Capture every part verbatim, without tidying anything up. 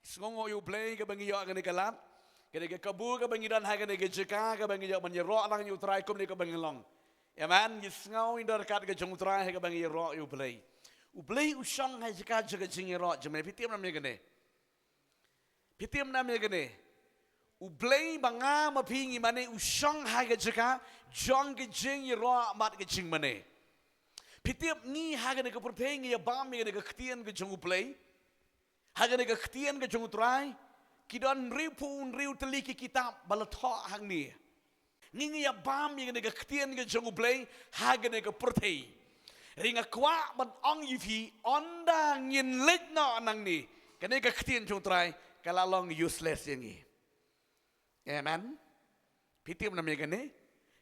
Sngewnguh ïa U Blei kaba ngi ïoh kane ka lad, kane ka kabu kaba ngi don ha kane ka jaka kaba ngi ïoh ban ïaroh lang ïa U Trai kumne kaba ngi long. Amen. Ngi sngew ïa ka dohnud ka jong U Trai ha kaba ngi ïaroh ïa U Blei. U Blei u shong ha jaka jong ka jingïaroh jong me. Phi tip nam ïa kane? Phi tip nam ïa kane? U Blei ba nga ma phi ngi mane u shong ha ka jaka jong ka jingïaroh bad ka jingmane. Phi tip ngi ha kane ka pyrthei ngi ïa bam ïa kane ka ktien ka jong U Blei. Ha kane ka ktien ka jong U Trai, ki don hynriewphew hynriew tylli ki kitab ba la thoh hangne. Ngi ngi ïa bam ïa kane ka ktien ka jong U Blei ha kane ka pyrthei. Hynrei nga kwah ban ong ïa phi, ynda ngin leit noh nangne, kane ka ktien jong U Trai ka la long useless ïa ngi. Amen. Phi tip nam ïa kane?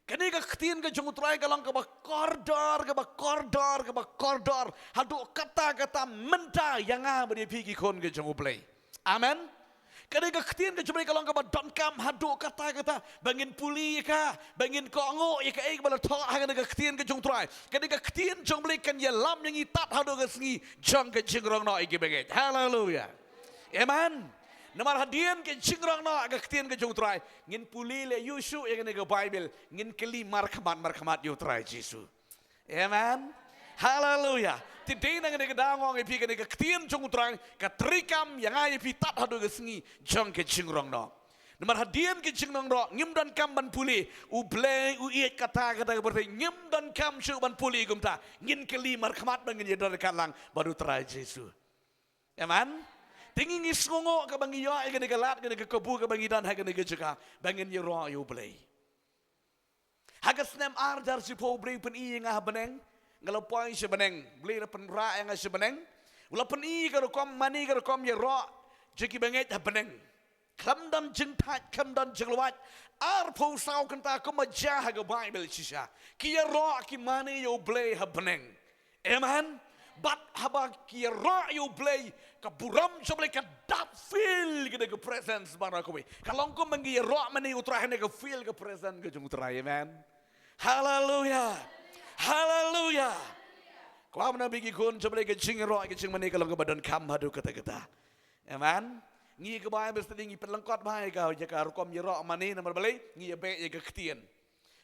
Kane ka ktien ka jong U Trai ka long kaba kordor, kaba kordor, kaba kordor haduh katta katta mynta ïa nga bad ïa phi ki khun ka jong U Blei. Amen. Kane ka ktien ka jong U Blei ka long kaba donkam haduh katta katta ba ngin pule ïa ka, ba ngin kohnguh ïa kaei kaba la thoh ha kane ka ktien ka jong U Trai. Kane ka ktien jong U Blei kan ïalam ïa ngi tad haduh ka sngi jong ka jingrong noh ïa ki bangeit. Haleluya. Amen. Namar hadien ka jingrong noh ka ktien ka jong U Trai, ngin pule leh ïa u shuh ïa kane ka Baibl, ngin kylli markhmat markhmat ïa U Trai Jisu. Amen. Haleluya. Te dei na kane ka daw nga ong ïa phi kane ka ktien jong U Trai ka treikam ïa nga ïa phi tad haduh ka sngi jong ka jingrong noh. Namar hadien ka jingrong noh ngim donkam ban pule U Blei u ïeit kata kata ka pyrthei, ngim donkam shuh ban pule kumta. Ngin kylli markhmat ba ngin ïadon ryngkat lang bad U Trai Jisu. Amen. Te ngi ngi sngewnguh kaba ngi ïoh ïa kane ka lad, kane ka kabu kaba ngi don ha kane ka jaka ba ngin ïaroh ïa U Blei. Ha ka snem ar hajar shiphew U Blei u pyni ïa nga ha bneng. Nga la poi sha bneng, U Blei u la pynrah ïa nga sha bneng. U la pyni ka rukom mane, ka rukom ïaroh jong ki bangeit ha bneng. Khlem don jingthait, khlem don jinglwait. Arphew saw kynta kumba jia ha ka Baibl shisha, ki ïaroh ki mane ïa U Blei ha bneng. Amen. Bad haba ki ïaroh ïa U Blei, ka burom jong U Blei ka dap, feel kane ka presence baroh kawei. Ka long kumba ngi ïaroh mane ïa U Trai hangne, ka feel ka presence ka jong U Trai. Amen. Haleluya. Haleluya. Kwah ban ong ïa phi ki khun jong U Blei, ka jingïaroh ka jingmane ka long kaba donkam haduh katta katta. Amen. Ngi ïa ka Bible study ngi pynlyngkot bha ïa ka, ïa ka rukom ïaroh mane, namar balei? Ngi ïa beh ïa ka ktien.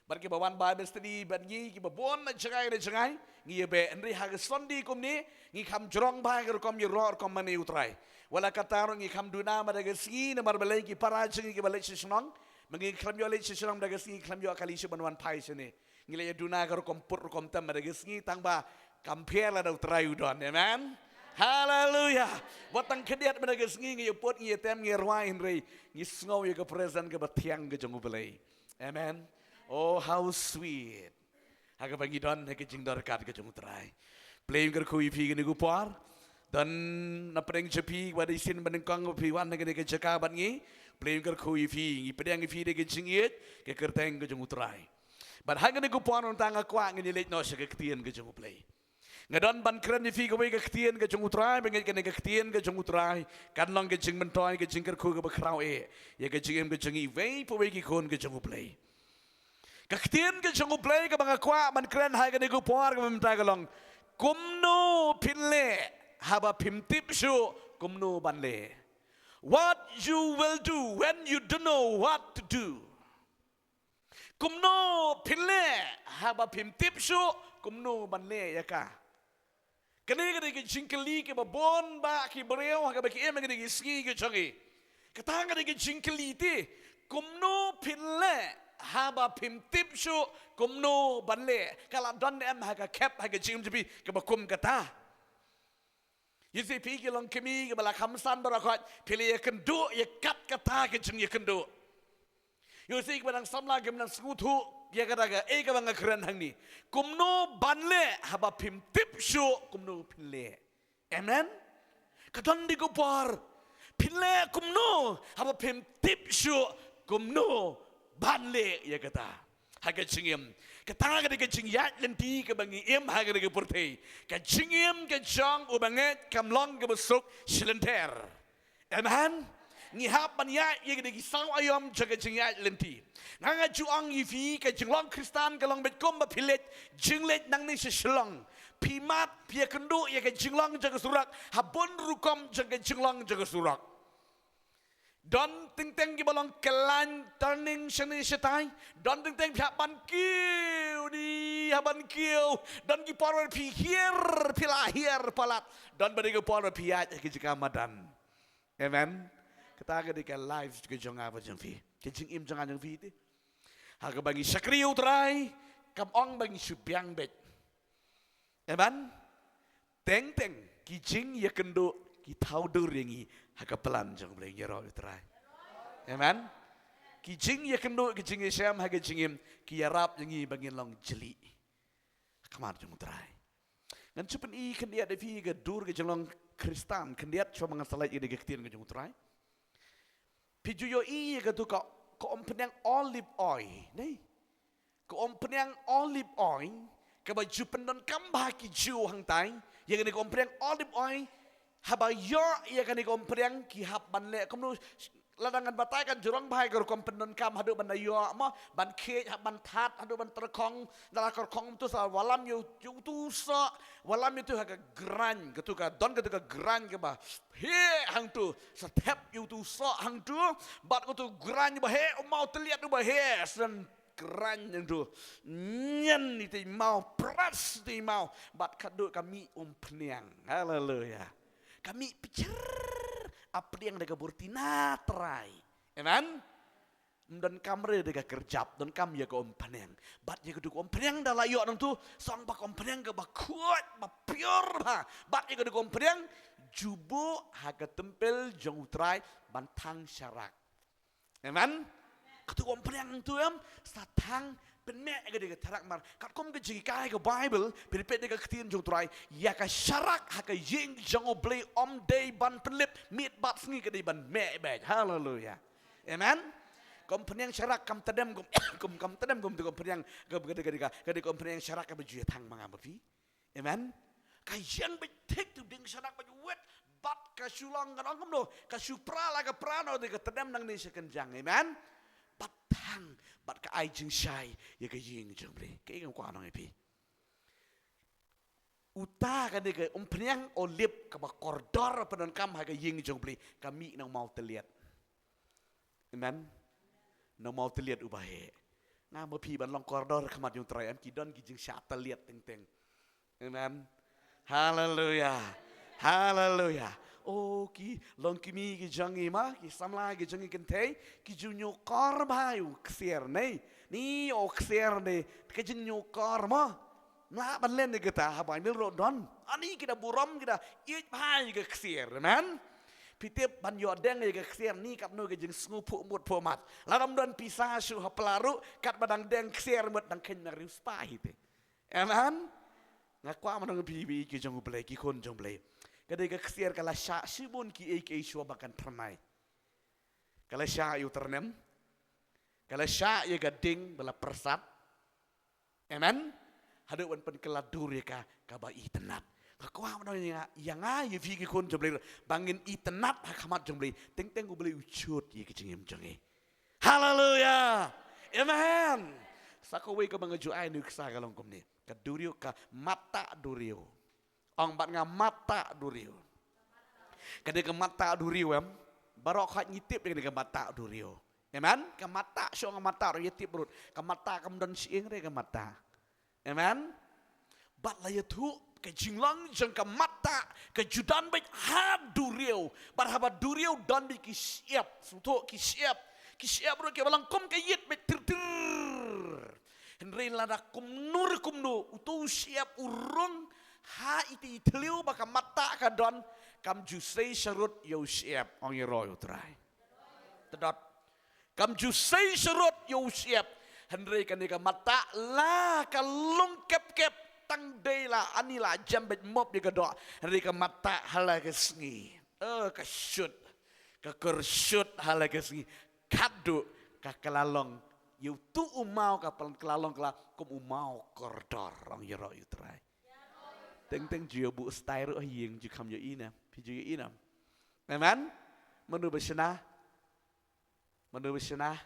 Bad kiba wan Bible study bad ngi, kiba bun na jngai na jngai, ngi ïa beh. Hynrei ha ka Sunday kumne ngi kham jrong bha ïa ka rukom ïaroh, rukom mane ïa U Trai. Wat la katta ruh ngi kham duna mynta ka sngi, namar balei? Ki para jong ngi kiba leit sha shnong. Ma ngi khlem ïoh leit sha shnong mynta ka sngi, khlem ïoh kali shuh ban wan phai shane. Ngi la ïa duna ka rukom put rukom tem mynta ka sngi, tang ba kam pher lada U Trai u don. Amen. Haleluya. Wat tang khyndiat mynta ka sngi ngi ïa put, ngi ïa tem, ngi ïa rwai, hynrei ngi sngew ïa ka presence kaba thiang ka jong U Blei. Amen. Oh, how sweet. Ha kaba ngi don ha ka jingdorkar ka jong U Trai. Blei un kyrkhu ïa phi kane ka por. Don na pdeng jong phi ba dei shisien ba nyngkong ba phi wan ha kane ka jaka bad ngi. Blei un kyrkhu ïa phi, ngi pdiang ïa phi da ka jingïeit, ka kyrteng ka jong U Trai. Bad ha kane ka por mynta nga kwah ngin ïa leit noh sha ka ktien ka jong U Blei. Nga don ban kren ïa phi kawei ka ktien ka jong U Trai, ba ngeit kane ka ktien ka jong U Trai kan long ka jingmyntoi, ka jingkyrkhu kaba khraw eh ïa ka jingim ka jong ngi iwei pa iwei ki khun ka jong U Blei. Ka ktien ka jong U Blei kaba nga kwah ban kren ha kane ka por kaba mynta ka long: Kumno phin leh haba phim tip shuh kumno ban leh. What you will do when you don't know what to do. Kumno phin leh haba phim tip shuh kumno ban leh ïa ka. Kane ka dei ka jingkylli kaba bun ba ki briew ha kaba ki im ha kine ki sngi ki jong ngi. Kata ka dei ka jingkylli te, kumno phin leh haba phim tip shuh kumno ban leh. Ka la don em ha ka khep ha ka jingim jong phi kaba kum kata? Ïohi phi ki long kmie kiba la kham san baroh khoit, phi la ïakynduh ïa kat kata ka jingïakynduh. Ïohi kiba dang samla kim dang sngewthuh ïa kata kaei kaba nga kren hangne. Kumno ban leh haba phim tip shuh kumno phin leh. Amen. Ka don dei ka por. Phin leh kumno haba phim tip shuh kumno ban leh ïa kata ha ka jingim. Kata ka dei ka jingïaid lynti kaba ngi im ha kane ka pyrthei. Ka jingim ka jong u bangeit kam long kaba suk shilynter. Amen. Ngi hap ban ïaid ïa kine ki saw aïom jong ka jingïaid lynti. Nga nga ju ong ïa phi, ka jinglong Khristan ka long beit kumba phi leit jingleit nangne sha Shillong. Phi mad, phi ïakynduh ïa ka jinglong jong ka surok ha bun rukom jong ka jinglong jong ka surok. Don teng teng kiba long kyllaiñ, turning shane shatai. Don teng teng phi hap ban kiew, phi hap ban kiew. Don ki por ba phi hiar, phi la hiar palat. Don bad ki por ba phi ïaid ha ki jaka madan. Amen. Kata ka dei ka life ka jong nga bad jong phi, ka jingim jong nga jong phi te. Ha kaba ngi shakri ïa U Trai, kam ong ba ngi shu biang beit. Amen. Teng teng ki jingïakynduh ki thaw dur ïa ngi ha ka plan jong U Blei, ngi ïaroh ïa U Trai. Amen. Ki jingïakynduh, ki jingïashem ha ka jingim ki ïarap ïa ngi ba ngin long jylliew ha khmat jong U Trai. Ngan shu pyni khyndiat ïa phi ka dur ka jinglong Khristan khyndiat shuwa ba ngan sa leit ïa ka ktien ka jong U Trai. Phi ju ïohi ïa katu ka, ka umphniang olive oil, ne? Ka umphniang olive oil kaba ju pyndonkam bha ki Jiw hangtai. Ïa kane ka umphniang olive oil, haba ïoh ïa kane ka umphniang ki hap ban leh kumno? Lada ngan batai kan ju rong bha ïa ka rukom pyndonkam haduh ban da ïoh mo, ban khie, hap ban that haduh ban tyrkhong. Lada ka tyrkhong tu sa wallam ïa u, ïa utu u soh, wallam ïa utu ha ka grind, katu ka don katu ka grind kaba heh hangtu, sa thep ïa utu u soh hangtu, bad katu grind ba heh, u maw tylliat uba heh, sa grind hangtu. Ñian ïa utu i maw, press ïa utu i maw, bad khadduh ka mih umphniang. Haleluya. Ka mih pyrshah, hapdeng da ka burti na Trai. Amen. Ym donkam re da ka kyrjap, donkam ïa ka umphniang. Bad ïa katu ka umphniang da la ïoh nangtu, sa ong ba ka umphniang kaba khuid, ba pure bha. Bad ïa katu ka umphniang ju buh ha ka templ jong U Trai ban thang sharak. Amen. Katu ka umphniang tu em, sa thang pynmih ïa ka dei ka tharak mar. Katkum ka jinghikai ka Baibl, phi peit da ka ktien jong U Trai, ïa ka sharak ha ka ïing jong U Blei ym dei ban pynlip, miet bad sngi ka dei ban mih beit. Haleluya. Amen. Ka umphniang sharak kam tdem kum, kum, kam tdem kum tu ka umphniang, ka, ka, ka, ka, ka, ka umphniang sharak kaba ju ïa thang ma nga ma phi. Amen. Ka ïeng beit thik tu, dieng sharak beit wet, bad ka shu long, kan ong kumno, ka shu pra la ka pra noh, dei ka tdem nangne sha kynjang. Amen. Bad thang, bad ka ai jingshai ïa ka ïing jong U Blei. Kaei kaba nga kwah ban ong ïa phi? Uta kane ka umphniang olib kaba kordor pyndonkam ha ka ïing jong U Blei, ka mih na u maw tylliat. Amen. Na u maw tylliat uba heh. Nga ma phi ban long kordor ha khmat jong U Trai, em, ki don ki jingshah tylliat teng teng. Amen. Haleluya. Haleluya. O, ki longkmie ki jong ngi ma, ki samla ki jong ngi kynthei, ki ju ñiewkor bha ïa u ksiar, ne? Ni, o ksiar ne, ki ju ñiewkor ma. Mlien ban len ïa kata, haba milro don. Ani ki da burom, ki da ïeit bha ïa ka ksiar, amen. Phi tip ban ïoh deng ïa ka ksiar ni katno ka jingsngew phuh mut phuh mat. Lada ym don pisa shuh ha pla ruh, katba dang deng ksiar mut dang kheiñ na riewspah hi te. Amen. Nga kwah ban ong ïa phi, phi ki jong U Blei, ki khun jong U Blei. Ka dei ka ksiar ka la shah shibun kiei kiei shuwa ba kan phyrnai. Ka la shah ïa u tyrnem. Ka la shah ïa ka ding ba la pyrsad. Amen. Haduh ban pynkylla dur ïa ka kaba itynnad. Nga kwah ban ong ïa nga, ïa nga ïa phi ki khun jong U Blei, ba ngin itynnad ha khmat jong U Blei. Teng teng U Blei u shut ïa ka jingim jong ngi. Haleluya. Amen. Sa kawei kaba nga ju ai nuksa ka long kumne. Ka duriaw, ka matta duriaw. Ong bad nga, matta duriaw. Ka dei ka matta duriaw, em. Baroh khoit ngi tip ïa ka dei ka matta duriaw. Amen. Ka matta, shu ong ka matta ruh ïa tip ruh. Ka matta kam don shyieng re ka matta. Amen. Bad la ïathuh ka jinglong jong ka matta, ka ju don beit ha duriaw. Bad haba duriaw don beit ki shyiap, sngewthuh, ki shyiap. Ki shyiap ruh kiba long kum ka ïit beit tir tir. Hynrei lada kumno re kumno uto u shyiap u rung ha ita i thliew ba ka matta ka don, kam ju sei sharud ïa u shyiap, ong ïaroh ïa U Trai. Tdot. Kam ju sei sharud ïa u shyiap. Hynrei kane ka matta la ka lung kep kep, tang dei la ani la jem beit mop ïa ka doh. Hynrei ka matta ha la ka sngi, eh, ka shut, ka kyrshut ha la ka sngi. Khadduh ka kylla long ïa uto u maw, ka pynkylla long, kylla kum u maw kordor, ong ïaroh ïa U Trai. Teng teng ju ïa buh style ruh ha ïing ju kham ïohi ne, phi ju ïohi ne. Amen. Mano ba shna? Mano ba shna?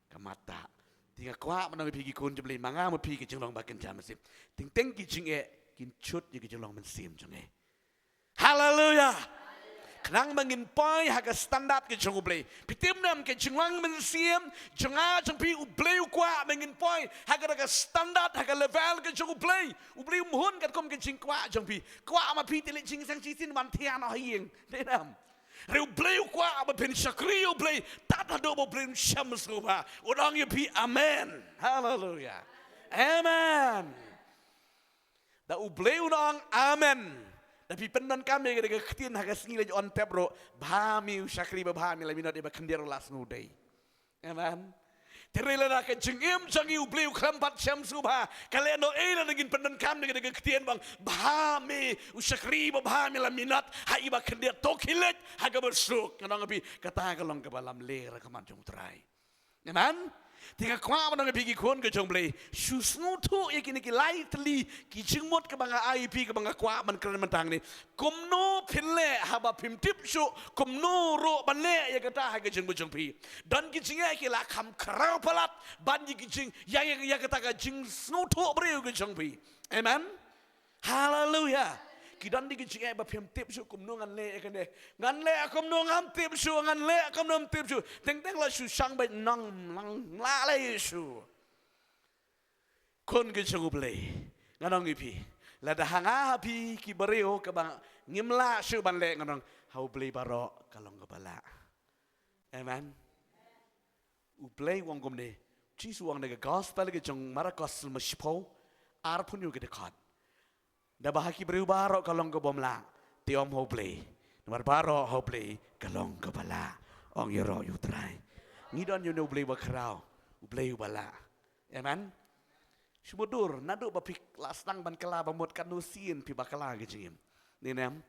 Ka matta. Te nga kwah ban ong ïa phi ki khun jong U Blei, ma nga ma phi, ka jinglong ba kynja mynsiem. Teng teng ki jingeh kin chut ïa ka jinglong mynsiem jong ngi. Haleluia. Khnang ba ngin poi ha ka standard ka jong U Blei. Phi tip ne em, ka jinglong mynsiem jong nga jong phi, U Blei u kwah ba ngin poi ha ka, ka standard, ha ka level ka jong U Blei. U Blei um hun katkum ka jingkwah jong phi. Kwah ma phi te leh jingseng shisien ban thiah noh ha ïing. Dei ne em? Hynrei U Blei u kwah ba phin shakri ïa U Blei tad haduh ba U Blei un shem sngewbha. Un ong ïa phi amen. Haleluia. Amen. Da U Blei un ong amen, da phi pyndonkam ïa ka ktien ha ka sngi leit on tep ruh, bha me u shakri babha me la minot, ïa ba khyndiat ruh la sngewdei. Amen. Te hynrei lada ka jingim jong ngi U Blei u khlem pat shem sngewbha, ka lehnohei lada ngin pyndonkam ïa ka ktien ba ong bha me u shakri babha me la minot, ha ïa ba khyndiat, to khie leit ha kaba suk. Ngan ong ïa phi, kata ka long kaba lamler ha khmat jong U Trai. Amen. Te nga kwah ban ong ïa phi ki khun ka jong U Blei, shu sngewthuh ïa kine ki lai tylli ki jingmut kaba nga ai ïa phi, kaba nga kwah ban kren mynta hangne. Kumno phin leh haba phim tip shuh kumno ruh ban leh ïa kata ha ka jingmut jong phi. Don ki jingeh ki la kham khraw palat ban ïa ki jing, ïa, ïa, ïa kata ka jingsngewthuh briew ka jong phi. Amen. Haleluia. Ki don de ki jingeh ba phim tip shuh kumno ngan leh ïa kane. Ngan leh kumno ngam tip shuh, ngan leh kumno ngam tip shuh. Teng teng la shu shang beit nang nang la leh shuh. Khun ka jong U Blei, ngan ong ïa phi, lada ha nga ha phi ki briew kaba ngim lah shuh ban leh, ngan ong ha U Blei baroh ka long kaba lah. Amen. U Blei u ong kumne. Jisu u ong na ka gospel ka jong Markos lyngba shiphew, arphew hynñiew ka dkhot. Naba ha ki briew baroh ka long kabym lah, te ym ha U Blei. Namar baroh ha U Blei ka long kaba lah. Ong ïaroh ïa U Trai. Ngi don ïa une U Blei ba khraw, U Blei uba lah. Amen. Shu mutdur, naduh ba phi la sdang ban kylla ba mut katno sien phi ba kylla ka jingim. Dei ne em?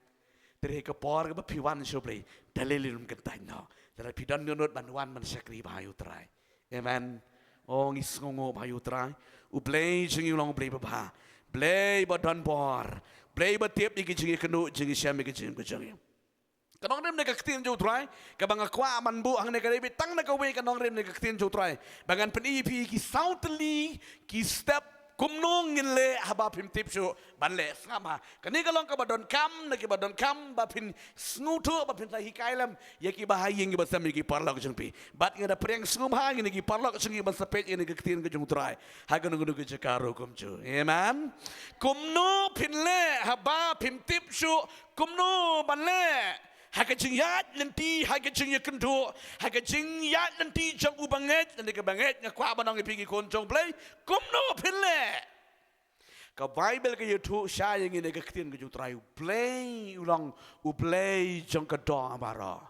Te ha ka por kaba phi wan sha U Blei, da lei lei ym kyntait noh. Te lada phi don dohnud ban wan ban shakri bha ïa U Trai. Amen. O ngi sngewnguh bha ïa U Trai. U Blei jong ngi u long U Blei babha. Blei ba don bor. Blei ba tip ïa ki jingïakynduh, jingïashem ïa ki jingim ka jong ngi. Ka nongrim na ka ktien jong U Trai kaba nga kwah ban buh hangne ka dei beit tang na kawei ka nongrim na ka ktien jong U Trai, ba ngan pyni ïa phi ki saw tylli ki step kumno ngin leh haba phim tip shuh ban leh. Sngap ha kane, ka long kaba donkam na kiba donkam ba phin sngewthuh, ba phin sa hikai lem ïa kiba ha ïing, kiba sem, ïa ki paralok jong phi. Bad nga da pdiang sngewbha ïa kine ki paralok jong ngi ban sa peit ïa kane ka ktien ka jong U Trai ha kano kano ka jaka ruh kumjuh. Amen. Kumno phin leh haba phim tip shuh kumno ban leh ha ka jingïaid lynti, ha ka jingïakynduh, ha ka jingïaid lynti jong u bangeit, lane ka bangeit, nga kwah ban ong ïa phi ki khun jong U Blei, kumno phin leh? Ka Baibl ka ïathuh shai ïa ngi na ka ktien ka jong U Trai, U Blei u long U Blei jong ka doh baroh.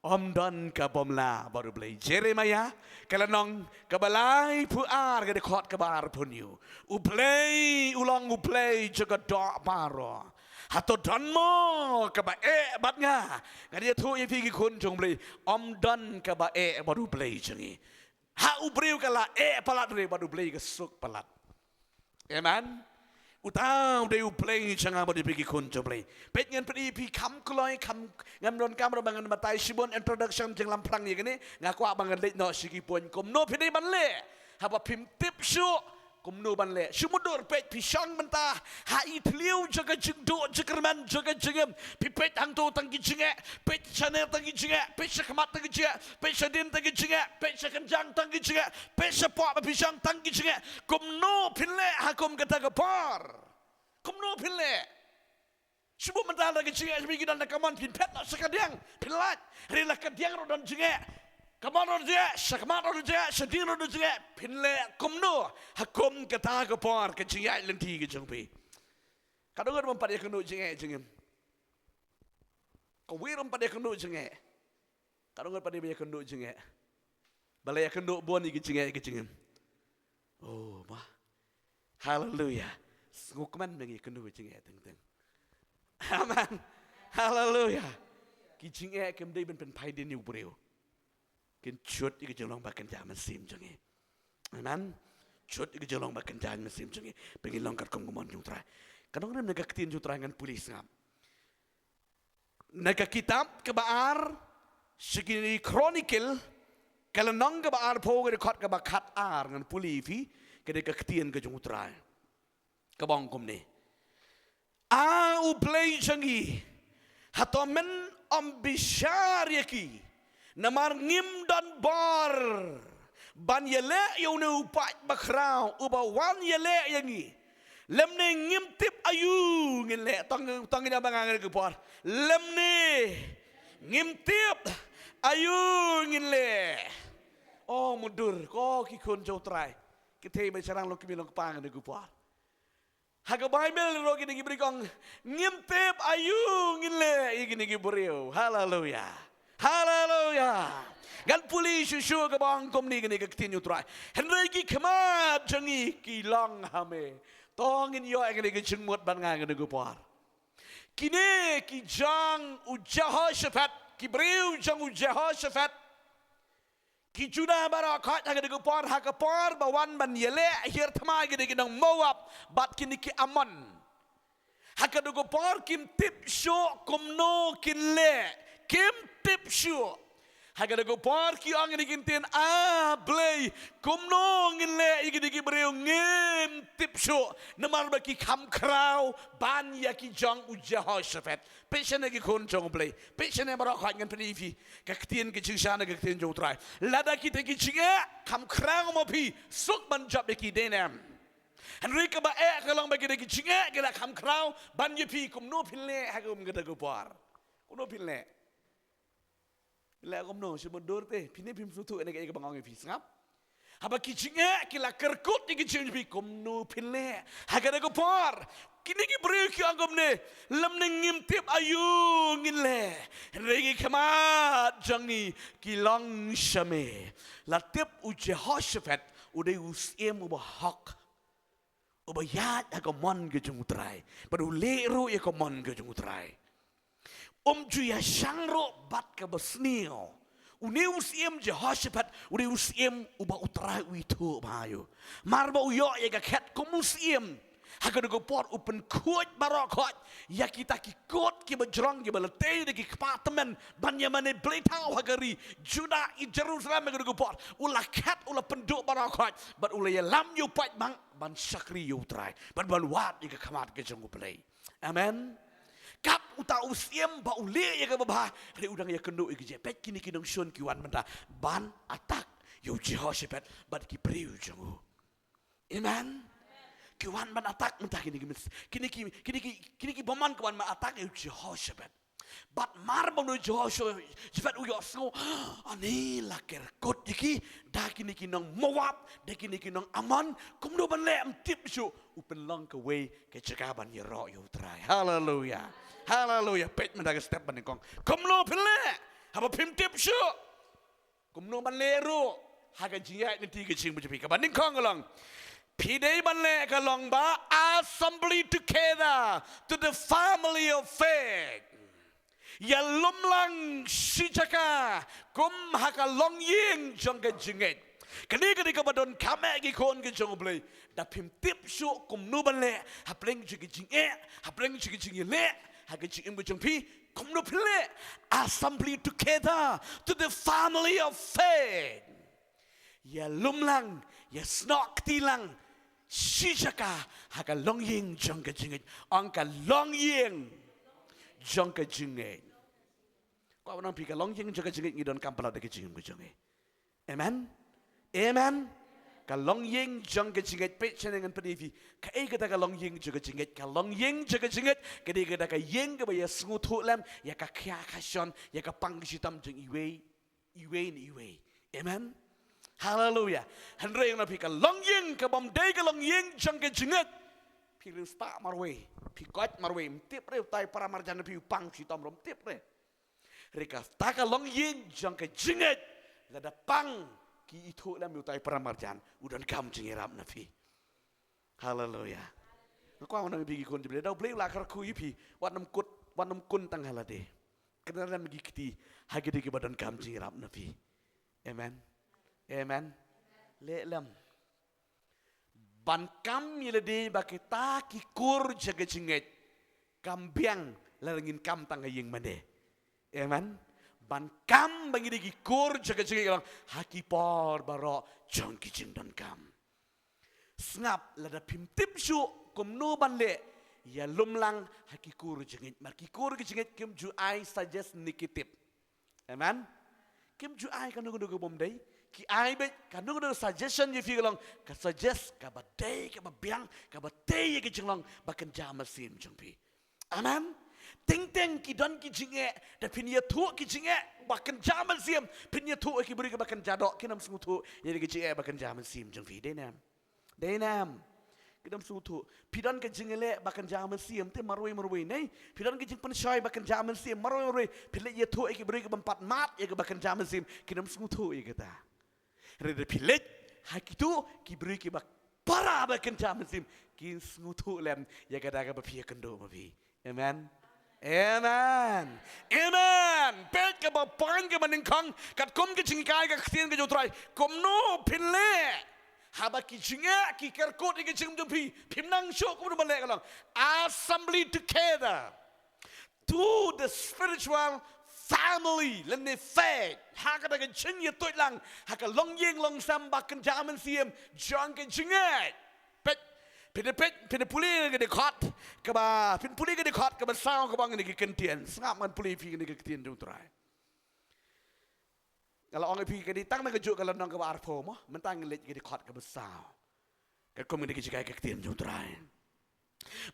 Ym don kabym lah bad U Blei. Jeremaïah ka lynnong kaba laiphew ar, ka dkhot kaba arphew hynñiew. U Blei u long U Blei jong ka doh baroh. Hato don mo kaba eh bad nga? Nga ïathuh ïa phi ki khun jong U Blei, ym don kaba eh bad U Blei jong ngi. Ha u briew ka la eh palat, hynrei bad U Blei ka suk palat. Amen. Uta u dei U Blei jong nga bad ïa phi ki khun jong U Blei. Peit, ngan pyni ïa phi kham kloi, kham, ngam donkam ruh ba ngan batai shibun introduction, jinglamphrang ïa kane. Nga kwah ba ngan leit noh sha ki point kumno phi dei ban leh haba phim tip shuh kumno ban leh. Shu mutdur, peit, phi shong mynta ha i thliew jong ka jingduh jingkyrmen jong ka jingim. Phi peit hangto tang ki jingeh, peit shane tang ki jingeh, peit shakhmat tang ki jingeh, peit shadien tang ki jingeh, peit shakynjang tang ki jingeh, peit shapoh ba phi shong tang ki jingeh. Kumno phin leh ha kum kata ka por? Kumno phin leh? Shu buh mynta da ka jingeh, shu buh ki don da ka mon, phin phet noh sha kadiang, phin lait. Hynrei la kadiang ruh don jingeh, ka mon ruh don jingeh, shakhmat ruh don jingeh, shadien ruh don jingeh. Phin leh kumno ha kum kata ka por, ka jingïaid lynti ka jong phi? Ka dang ngut bym pat ïakynduh jingeh jingim. Kawei ruh ym pat ïakynduh jingeh. Ka dang ngut pat ïakynduh jingeh. Balei ïakynduh bun ïa ki jingeh ïa ki jingim? Oh, ma. Haleluia. Sngewkmen ba ngi ïakynduh ïa ki jingeh teng teng. Amen. Haleluia. Ki jingeh kim dei ban pynphai dien ïa u briew. Kin chut ïa ka jinglong ba kynja mynsiem jong ngi. Amen. Chut ïa ka jinglong ba kynja mynsiem jong ngi, ba ngin long katkum ka mon jong U Trai. Ka nongrim na ka ktien jong U Trai, ngan pule sngap. Na ka kitab kaba ar sha ki Chronicle, ka lynnong kaba arphew, ka dkhot kaba khatar, ngan pule ïa phi, ka dei ka ktien ka jong U Trai. Kaba ong kumne. A U Blei jong ngi, hato men ym bishar ïa ki? Namar ngim don bor ban ïaleh ïa une u paid bakhraw uba wan ïaleh ïa ngi. Lymne ngim tip aïu ngin leh. Tang tang ïa ba nga ngi ka por. Lymne ngim tip aïu ngin leh. O mutdur, ko ki khun jong U Trai. Ki thei ba sharang long ki mi long kpa ngi ka por. Ha ka Baibl ruh kine ki briew ki ong, ngim tip aïu ngin leh ïa kine ki briew. Haleluya. Haleluya. Ngan pule shuh shuh ka bang kumne kane ka ktien U Trai. Hynrei ki khmat jong ngi ki long ha me. To ngin ïoh ïa kane ka jingmut ban nga kane ka por. Kine ki jong u Jehoshaphat, ki briew jong u Jehoshaphat. Ki Judah baroh khoit ha kane ka por, ha ka por ba wan ban ïaleh hiar thma kine ki nong Moab bad kine ki Ammon. Ha kane ka por kim tip shuh kumno kin leh, kim tip shuh. Ha kane ka por ki ong kine ki ktien, A Blei, kumno ngin leh ïa kine ki briew, ngim tip shuh. Namar ba ki kham khraw ban ïa ki jong u Jehoshaphat. Peit shane ki khun jong U Blei. Peit shane baroh khoit, ngan pyni ïa phi ka ktien ka jingshai na ka ktien jong U Trai. Lada kita ki jingeh kham khraw ma phi, suk ban jop ïa ki, dei ne em? Hynrei kaba eh ka long ba kita ki jingeh ki la kham khraw ban ïa phi, kumno phin leh ha kane ka por? Kumno phin leh? Leh kumno, shu mutdur te, phi ne phim sngewthuh ïa kane kaba nga ong ïa phi, sngap. Haba ki jingeh ki la kyrkut ïa ki jingim jong phi, kumno phin leh ha kane ka por? Kine ki briew ki ong kumne, lymne ngim tip aïu ngin leh. Hynrei ki khmat jong ngi ki long sha me. La tip u Jehoshaphat u dei u syiem uba hok, uba ïaid ha ka mon ka jong U Trai, bad u leh ruh ïa ka mon ka jong U Trai. Um ju ïashang ruh bad kaba sniew. Une u syiem Jehoshaphat, une u syiem uba U Trai u ithuh bha ïa u. Mar ba u ïoh ïa ka khet kum u syiem, ha kane ka por u pynkhuid baroh khoit ïa kita ki kot kiba jrong kiba la tei da ki kpa tymmen ban ïa mane blei thaw ha ka ri Judah, i Jerusalem, ha kane ka por. U la khet, u la pynduh baroh khoit bad u la ïalam ïa u paidbah ban shakri ïa U Trai bad ban wad ïa ka khmat ka jong U Blei. Amen. Kat uta u syiem ba u leh ïa kaba bha, hynrei u dang ïakynduh ïa ka jingeh. Peit kine ki nongshun ki wan mynta ban attack ïa u Jehoshaphat bad ki briew jong u. Amen. Ki wan ban attack mynta kine ki, kine ki, kine ki, kine ki bymman ki wan ban attack ïa u Jehoshaphat. Bad mar ba u Jehoshaphat u ïohsngew, ani la kyrkut ïa ki da kine ki nong Moab, da kine ki nong Ammon, kumno ban leh, ym tip shuh, u pynlong kawei ka jaka ban ïaroh ïa U Trai. Haleluya. Haleluya. Peit mynta ka step ba nyngkong. Kumno phin leh haba phim tip shuh? Kumno ban leh ruh ha ka jingïaid lynti ka jingim jong phi? Kaba nyngkong ka long, phi dei ban leh ka long ba assembly together to the family of faith. Ïalumlang shi jaka kum ha ka longïing jong ka jingngeit. Kane ka dei kaba donkam eh ki khun ki jong U Blei. Da phim tip shuh kumno ban leh hapdeng jong ka jingeh, hapdeng jong ka jingïaleh ha ka jingim ka jong phi, kumno phin leh? Assembly together to the family of faith. Ïalumlang, ïasnoh kti lang shi jaka ha ka longïing jong ka jingngeit. Ong, ka longïing jong ka jingngeit. Kwah ban ong ïa phi, ka longïing jong ka jingngeit ngi donkam palat ha ka jingim ka jong ngi. Amen. Amen. Ka longïing jong ka jingngeit, peit shane ngan pyni ïa phi. Kaei kata ka longïing jong ka jingngeit? Ka longïing jong ka jingngeit ka dei kata ka ïing kaba ïasngewthuh lem ïa ka khia ka shon, ïa ka pang ka shitom jong iwei iwei na iwei. Amen. Haleluya. Hynrei ngan ong ïa phi, ka longïing kabym dei ka longïing jong ka jingngeit, phi riewspah marwei, phi koit marwei, ym tip re utai para marjan, phi u pang shitom ruh ym tip re. Hynrei kata ka longïing jong ka jingngeit, lada pang ki ithuh lem ïa utai para marjan, u donkam jingïarap na phi. Haleluya. Nga kwah ban ong ïa phi ki khun jong U Blei, da U Blei u la kyrkhu ïa phi, wat nym kut, wat nym kun tang ha lade. Kynran lem ki kti ha ki dei kiba donkam jingïarap na phi. Amen. Amen. Leh lem. Ban kam ïa lade ba kita ki kur jong ka jingngeit kam biang lada ngin kam tang ha ïing mane. Amen. Ban kam ba ngi dei ki kur jong ka jingngeit ka long ha ki por baroh jong ki jingdonkam. Sngap, lada phim tip shuh kumno ban leh, Ïalum lang ha ki kur jingngeit. Namar ki kur ki jingngeit kim ju ai suggest ne ki tip. Amen. Kim ju ai kano kano ka bym dei. Ki ai beit kano kano suggestion ïa phi ka long, ka suggest kaba dei, kaba biang, kaba tei ïa ka jinglong ba kynja mynsiem jong phi. Amen. Teng teng ki don ki jingeh, da phin ïathuh ki jingeh ba kynja mynsiem, phin ïathuh ïa ki briew kiba kynja doh, kin ym sngewthuh ïa ki jingeh ba kynja mynsiem jong phi. Dei ne em? Dei ne em? Kin ym sngewthuh. Phi don ka jingïaleh ba kynja mynsiem, te marwei marwei ne? Phi don ka jingpynshoi ba kynja mynsiem, marwei marwei. Phi leit ïathuh ïa ki briew kibym pat mad ïa kaba kynja mynsiem, kin ym sngewthuh ïa kata. Hynrei da phi leit ha kito ki briew kiba para ba kynja mynsiem, kin sngewthuh lem ïa kata kaba phi ïakynduh ma phi. Amen. Amen. Amen. Peit kaba pang kaba nyngkong katkum ka jinghikai ka ktien ka jong U Trai. Kumno phin leh haba ki jingeh ki kerkut ïa ka jingim jong phi? Phim nang shuh kumno ban leh ka long. Assembly together to the spiritual family, lane faith. Ha kata ka jingïatuid lang ha ka longïing longsem ba kynja mynsiem jong ka jingngeit. Peit, phin peit, phin pule ka dkhot kaba, phin pule ka dkhot kaba saw kaba ong kane ka ktien. Sngap ngan pule phi kane ka ktien jong U Trai. Nga la ong ïa phi ka dei tang na kajuh ka lynnong kaba arphew mo, mynta ngi leit ka dkhot kaba saw. Katkum kane ka jinghikai ka ktien jong U Trai.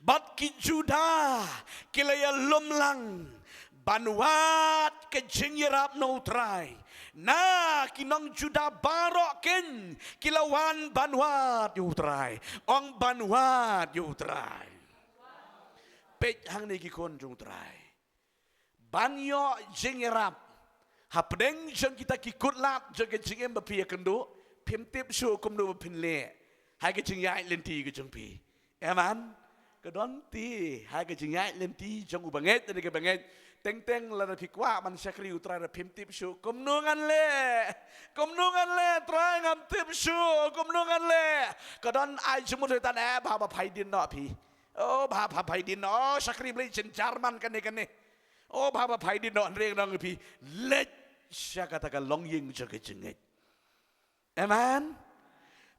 Bad ki Judah ki la ïalum lang ban wad ka jingïarap na U Trai. Na ki nong Judah baroh kin ki la wan ban wad ïa U Trai. Ong ban wad ïa U Trai. Peit hangne ki khun jong U Trai. Ban ïoh jingïarap hapdeng jong kita ki kutlad jong ka jingim ba phi ïakynduh, phim tip shuh kumno ba phin leh ha ka jingïaid lynti ka jong phi. Amen. Ka don te ha ka jingïaid lynti jong u bangeit ne ka bangeit. Teng teng lada phi kwah ban shakri U Trai, phim tip shuh kumno ngan leh. Kumno ngan leh Trai, ngam tip shuh kumno ngan leh. Ka don ai jingmut Soitan, eh, bha ba phai dien noh phi. Oh, bha ba phai dien noh, shakri Blei jynjar man kane kane. Oh, bha ba phai dien noh, hynrei nga ong ïa phi, leit sha kata ka longïing jong ka jingngeit. Amen.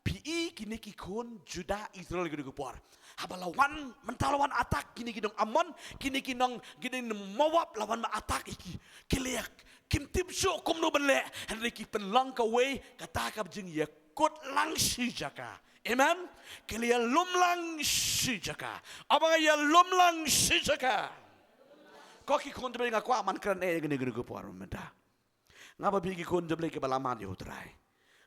Phi i kine ki khun Judah Israel kine ki por, haba la wan, mynta la wan attack kine ki nong Ammon, kine ki nong, kine nong Moab la wan ban attack ïa ki. Ki leh, kim tip shuh kumno ban leh, hynrei ki pynlong kawei kata ka jingïakut lang shi jaka. Amen. Ki la ïalum lang shi jaka. Aba nga ïalum lang shi jaka. Ko ki khun jong U Blei, nga kwah ban kren eh kine kine ki por mynta. Nga bad phi ki khun jong U Blei kiba la mad ïa U Trai.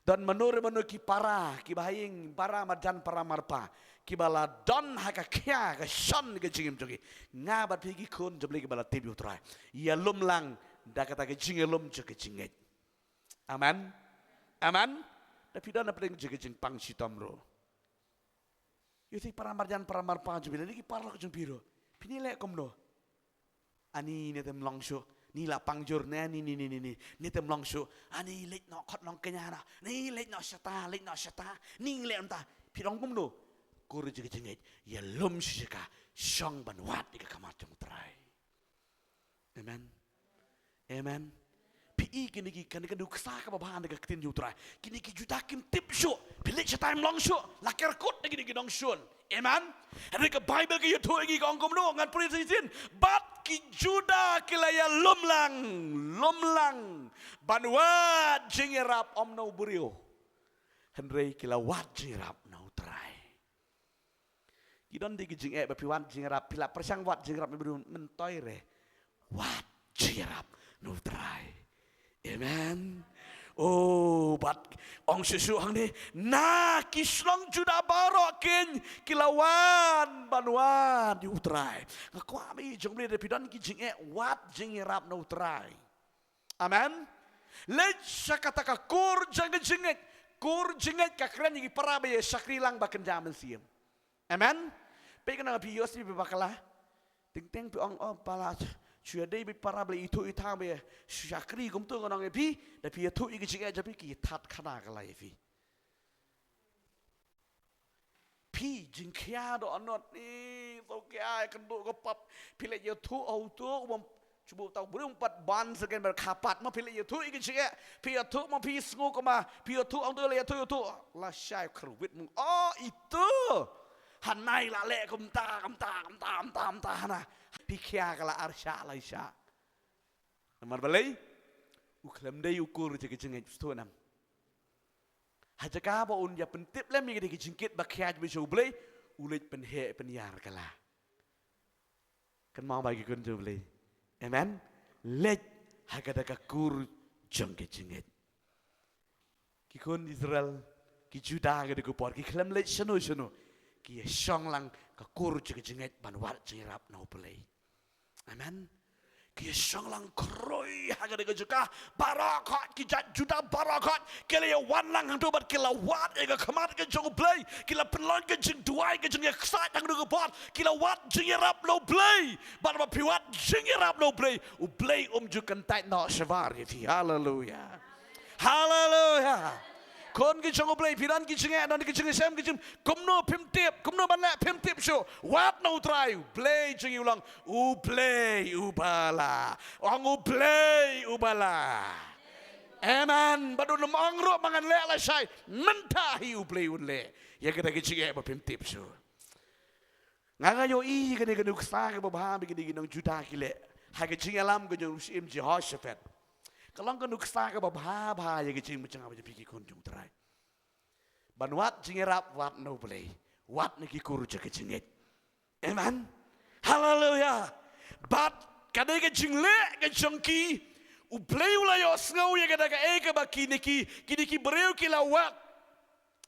Don mano re mano ki para, kiba ha ïing, para marjan, para marpa, kiba la don ha ka khia ka shon ka jingim jong ki. Nga bad phi ki khun jong U Blei kiba la tip ïa U Trai, ïalum lang da kata ka jingïalum jong ka jingngeit. Amen. Amen. Da phi don hapdeng jong ka jingpang shitom ruh. Ïohi para marjan, para marpa jong phi, lane ki paralok jong phi ruh, phin ïaleh kumno? Ani ne tem long shuh, ni la pang jur ne, ni, ni, ni, ni, ni, ne tem long shuh. Ani leit noh khot nongkñia noh, ni leit noh shata, leit noh shata, ni leh mynta. Phi ong kumno? Kur jong ka jingngeit, ïalum shi jaka, shong ban wad ïa ka khmat jong U Trai. Amen. Amen. Phi i kine ki, kane ka nuksa kaba bha na ka ktien jong U Trai. Kine ki Judah kim tip shuh, phi leit shatai ym long shuh, la kerkut na kine ki nongshun. Amen. Hynrei ka Baibl ka ïathuh ïa ngi ka ong kumno, ngan pule shisien. Bad ki Judah ki la ïalum lang, lum lang ban wad jingïarap, ym na u briew, hynrei ki la wad jingïarap na U Trai. Ki don de ki jingeh ba phi wad jingïarap, phi la pyrshang wad jingïarap na u briew, myntoi re, wad jingïarap na U Trai. Amen. Oh, bad ong shuh shuh hangne, na ki shnong Judah baroh kin ki la wan ban wad ïa U Trai. Nga kwah ba i jong U Blei, lada phi don ki jingeh, wad jingïarap na U Trai. Amen. Leit sha kata ka kur jong ka jingngeit. Kur jingngeit ka kren ïa ki para ba ïa shakri lang ba kynja mynsiem. Amen. Peit, kane nga phi ïoh shisha bakla. Teng teng phi ong, oh, pala, shu ïadei bad para ba la ithuh ithaw ba ïa shakri kumto, nga ong ïa phi, da phi ïathuh ïa ki jingeh jong phi, ki ïathat khana ka la ïa phi. Phi jingkhia dohnud, ni to khia ïa kynduh ka pap. Phi leit ïathuh ha uto u bym, shu buh tang briew um pat ban second ban kha pat, ma phi leit ïathuh ïa ka jingeh. Phi ïathuh ma phi sngew kumba phi ïathuh, ong to la ïathuh, ïathuh la shai kyrwit mung. Oh, ito. Hanai la leh kumta, kumta, kumta, kumta, kumta, hana. Phi khia ka la ar shah, lai shah. Namar balei? U khlem dei u kur jong ka jingngeit, sngewthuh nam. Ha jaka ba un ïa pyntip lem ïa ka dei ka jingkit ba khia jong U Blei, u leit pynheh pynïar ka la. Kynmaw ba ki khun jong U Blei. Amen. Leit ha ka da ka kur jong ka jingngeit. Ki khun Israel, ki Juda ka da ka por, ki khlem leit shano shano. Ki ïa shong lang ka kur jong ka jingngeit ban wad jingïarap na U Blei. Amen. Ki ïa shong lang khroi ha ka da ka jaka, baroh kot ki jait Juda baroh kot, ki la ïa wan lang hangto bad ki la wad ïa ka khmat ka jong U Blei, ki la pynlong ka jingduwai ka jingïaksaid hangto ka por, ki la wad jingïarap na U Blei, bad ba phi wad jingïarap na U Blei, U Blei um ju kyntait noh shabar ïa phi. Haleluya. Haleluya. Khun ki jong U Blei, phi don ki jingeh, don ki jingeh, shem ki jing, kumno phim tip, kumno ban leh phim tip shuh. Wad na U Trai, U Blei jong ngi u long U Blei uba la. Ong U Blei uba la. Amen. Bad un ym ong ruh ba ngan leh lashai, mynta hi U Blei un leh ïa kita ki jingeh ba phim tip shuh. Nga nga ïohi kane ka nuksa kaba bha ba kine ki nong Juda ki leh ha ka jingïalam ka jong u Syiem Jehoshaphat. Ka long ka nuksa kaba bha bha ïa ka jingmut jong nga bad jong phi ki khun jong U Trai. Ban wad jingïarap, wad na U Blei, wad na ki kur jong ka jingngeit. Amen. Haleluya. Bad kane ka jingleh ka jong ki, U Blei u la ïohsngew ïa kata kaei kaba kine ki, kine ki briew ki la wad.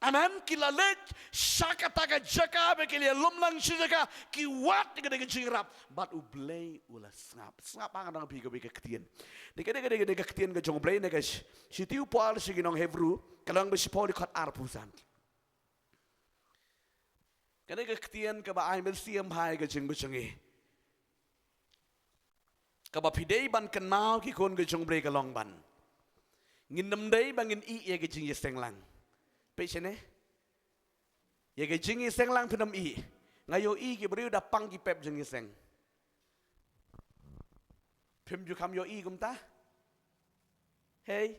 Amen. Ki la leit sha kata ka jaka ba ki la lum lang shi jaka, ki wad ïa kata ka jingïarap. Bad U Blei u la sngap. Sngap ha nga nang phi kawei ka ktien. Ni kane, kane, kane ka ktien ka jong U Blei na ka shi, shithi u Paul sha ki nong Hebru, ka lynnong ba shiphew dkhot arphew san. Kane ka ktien kaba ai mynsiem ha ka jingmut jong ngi. Kaba phi dei ban kynmaw ki khun ka jong U Blei ka long ban, ngin ym dei ba ngin ïeh ïa ka jingïaseng lang. Peit shane. Ïa ka jingïaseng lang phin ym ïeh. Nga ïohi ki briew da pang ki pep jingïaseng. Phim ju kham ïohi kumta? Hei.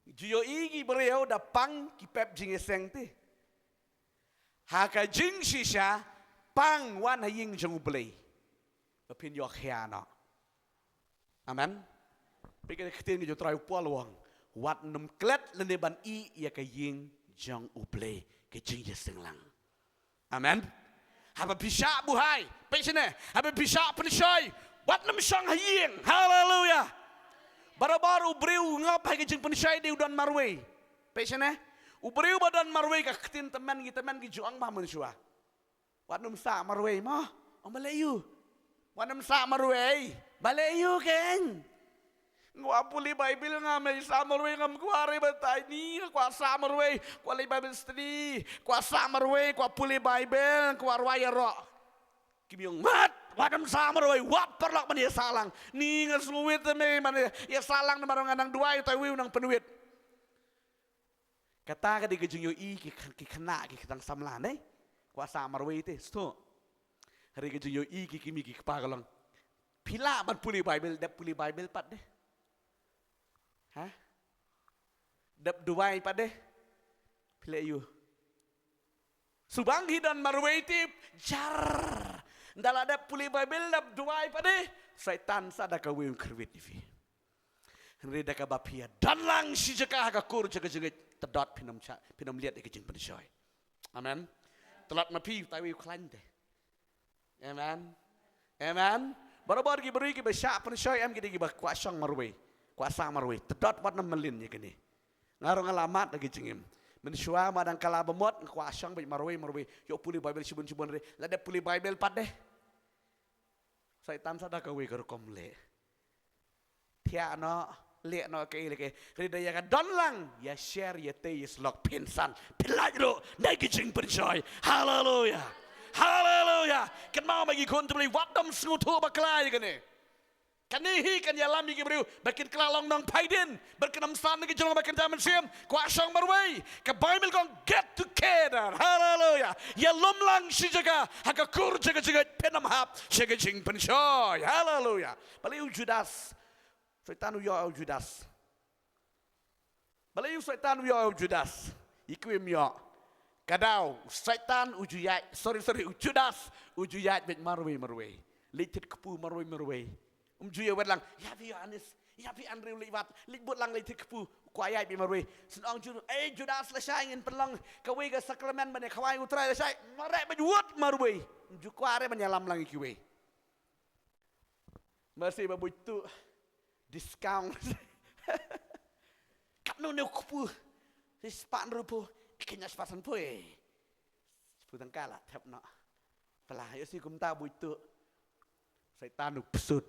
Ju ïohi ki briew da pang ki pep jingïaseng te. Ha ka jingshisha, pang wan ha ïing jong U Blei. Ba phin ïoh khia noh. Amen. Peit ka ktien ka jong U Trai, u Paul u ong, wat nym klet lane ban ïeh ïa ka ïing jong U Blei, ka jingïaseng lang. Amen. Haba phi shah buhai, peit shane, haba phi shah pynshoi, wat nym shong ha ïing. Haleluya. Barabor u briew u ngop ha ka jingpynshoi dei u don marwei. Peit shane, u briew ba don marwei, ka ktien tymmen, ki tymmen ki ju ong ba mynshuwa, wat nym sah marwei mo. Ong balei ïoh? Wat nym sah marwei. Balei ïoh keiñ? Nga kwah pule Baibl, ngam sah marwei, ngam kwah re batai. Ni nga kwah sah marwei, kwah leit Bible study, kwah sah marwei, kwah pule Baibl, kwah rwai ïaroh. Kim ïoh ngat, wat nym sah marwei, wat paralok ban ïasah lang. Ni nga sngewit te me ban ïasah lang namar nga nang duwai, utai uwei u nang pynwit. Kata ka dei ka jingïohi ki kh-, ki khynnah, ki khynnah samla ne. Kwah sah marwei te, sngewthuh. Hynrei ka jingïohi ki kmie ki kpa ka long, phi lah ban pule Baibl, dep pule Baibl pat de. Ha? Dep duwai pat de. Phi leh ïoh? Suba ngi don marwei te jar. Ynda la dep pule Baibl, dep duwai pat de, Soitan sa da kawei u kyrwit ïa phi. Hynrei da kaba phi ïa don lang shi jaka ha ka kur jong ka jingngeit, tdot phin ym sha, phin ym liat ïa ka jingpynshoi. Amen. Tlot ma phi, utai uwei u khlaiñ te. Amen. Amen. Barabor ki briew kiba shah pynshoi em ki dei kiba kwah shong marwei, kwah sah marwei. Tdot, wat nym mlien ïa kane. Nga ruh nga la mad da ki jingim. Mynshuwa ma dang kylla ba mut nga kwah shong beit marwei marwei. Ïoh pule Baibl shibun shibun re. La dep pule Baibl pat de. Soitan sa da kawei ka rukom leh. Thiah noh, leh noh kaei leh kaei. Hynrei da ïa ka don lang, ïa share, ïa tei, ïa slok, phin san, phin lait ruh na ki jingpynshoi. Haleluya. Haleluya. Kynmaw ma ki khun jong U Blei, wat nym sngewthuh bakla ïa kane. Kane hi kan ïalam ïa ki briew ba kin kylla long nongphai dien, bad kin ym san na ki jinglong ba kynja mynsiem. Kwah shong marwei. Ka Baibl ka ong, get together. Haleluya. Ïalum lang shi jaka ha ka kur jong ka jingngeit, phin ym hap sha ka jingpynshoi. Haleluya. Balei u Judas? Soitan u ïoh u Judas. Balei u Soitan u ïoh u Judas? Ïa kiwei ym ïoh. Ka daw, u Satan u ju ïaid, sorry, sorry, u Judas u ju ïaid beit marwei marwei. Leit thied kpu marwei marwei. Um ju ïa wad lang, ïa phi Ïohannes, ïa phi Andrew, leit wad, leit bud lang, leit thied kpu. Kwah ïaid beit marwei. Sngewthuh Ju-, eh Judas, lashai ngin pynlong kawei ka sakramen ban ïa khawai U Trai, lashai. Mareh beit wad marwei. Um ju kwah re ban ïalam lang ïa kiwei. Masi ba buit tu discount. Katno ne u kpu? Shi spah hynriewphew. Kynja spah sanphew. Shiphew tyngka la thep noh. Pala ïoh shi kumta buit tu. Satan u psut.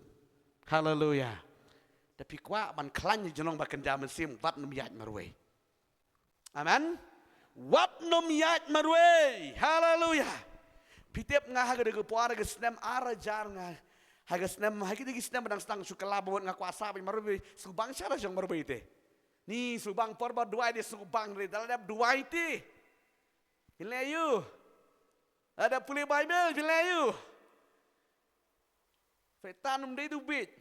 Haleluya. Te phi kwah ban khlaiñ ïa ka jinglong ba kynja mynsiem, wat nym ïaid marwei. Amen. Wat nym ïaid marwei. Haleluya. Phi tip nga ha ka dei ka por ha ka snem ar hajar nga. Ha ka snem, ha ki dei ki snem ba dang sdang shu kylla ba mut nga kwah sah beit marwei. Sngewbang sha la jong marwei te. Ni sngewbang por ba duwai te sngewbang re. Da la dep duwai te. Phi leh aïu? Da la dep pule Baibl, phi leh aïu? Satan um dei tu beit.